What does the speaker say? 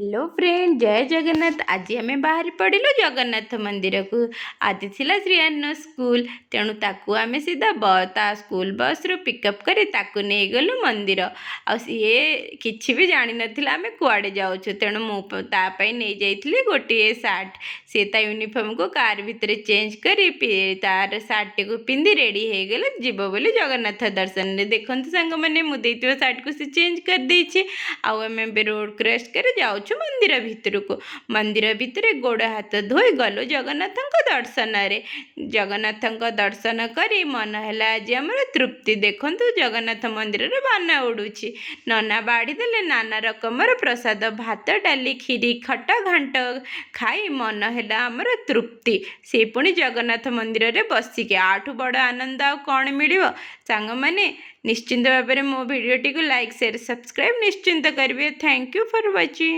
Hello friend, ଜୟ ଜଗନ୍ନାଥ। ଆଜି ଆମେ ବାହାରି ପଡ଼ିଲୁ ଜଗନ୍ନାଥ ମନ୍ଦିରକୁ। ଆଜି ଥିଲା ଶ୍ରୀୟାନ ସ୍କୁଲ, ତେଣୁ ତାକୁ ଆମେ ସିଧା ତା ସ୍କୁଲ ବସ୍ରୁ ପିକଅପ୍ କରି ତାକୁ ନେଇଗଲୁ ମନ୍ଦିର। ଆଉ ସିଏ କିଛି ବି ଜାଣିନଥିଲା ଆମେ କୁଆଡ଼େ ଯାଉଛୁ। ତେଣୁ ମୁଁ ତା ପାଇଁ ନେଇଯାଇଥିଲି ଗୋଟିଏ ସାର୍ଟ। ସିଏ ତା ୟୁନିଫର୍ମକୁ କାର୍ ଭିତରେ ଚେଞ୍ଜ କରି ତାର ସାର୍ଟଟିକୁ ପିନ୍ଧି ରେଡ଼ି ହେଇଗଲା ଯିବ ବୋଲି ଜଗନ୍ନାଥ ଦର୍ଶନରେ। ଦେଖନ୍ତୁ ସାଙ୍ଗମାନେ, ମୁଁ ଦେଇଥିବା ସାର୍ଟକୁ ସେ ଚେଞ୍ଜ କରିଦେଇଛି। ଆଉ ଆମେ ଏବେ ରୋଡ଼ କ୍ରସ୍ କରି ଯାଉଛୁ ମନ୍ଦିର ଭିତରକୁ। ମନ୍ଦିର ଭିତରେ ଗୋଡ଼ ହାତ ଧୋଇ ଗଲୁ ଜଗନ୍ନାଥଙ୍କ ଦର୍ଶନରେ। ଜଗନ୍ନାଥଙ୍କ ଦର୍ଶନ କରି ମନ ହେଲା ଆଜି ଆମର ତୃପ୍ତି। ଦେଖନ୍ତୁ, ଜଗନ୍ନାଥ ମନ୍ଦିରରେ ବାନା ଉଡ଼ୁଛି। ନନା ବାଢ଼ି ଦେଲେ ନାନା ରକମର ପ୍ରସାଦ। ଭାତ, ଡାଲି, କ୍ଷୀରି, ଖଟା, ଘାଣ୍ଟ ଖାଇ ମନ ହେଲା ଆମର ତୃପ୍ତି। ସେ ପୁଣି ଜଗନ୍ନାଥ ମନ୍ଦିରରେ ବସିକି। ୟାଠୁ ବଡ଼ ଆନନ୍ଦ ଆଉ କ'ଣ ମିଳିବ? ସାଙ୍ଗମାନେ, ନିଶ୍ଚିନ୍ତ ଭାବରେ ମୋ ଭିଡ଼ିଓଟିକୁ ଲାଇକ୍, ସେୟାର, ସବସ୍କ୍ରାଇବ୍ ନିଶ୍ଚିନ୍ତ କରିବେ। Thank you for watching.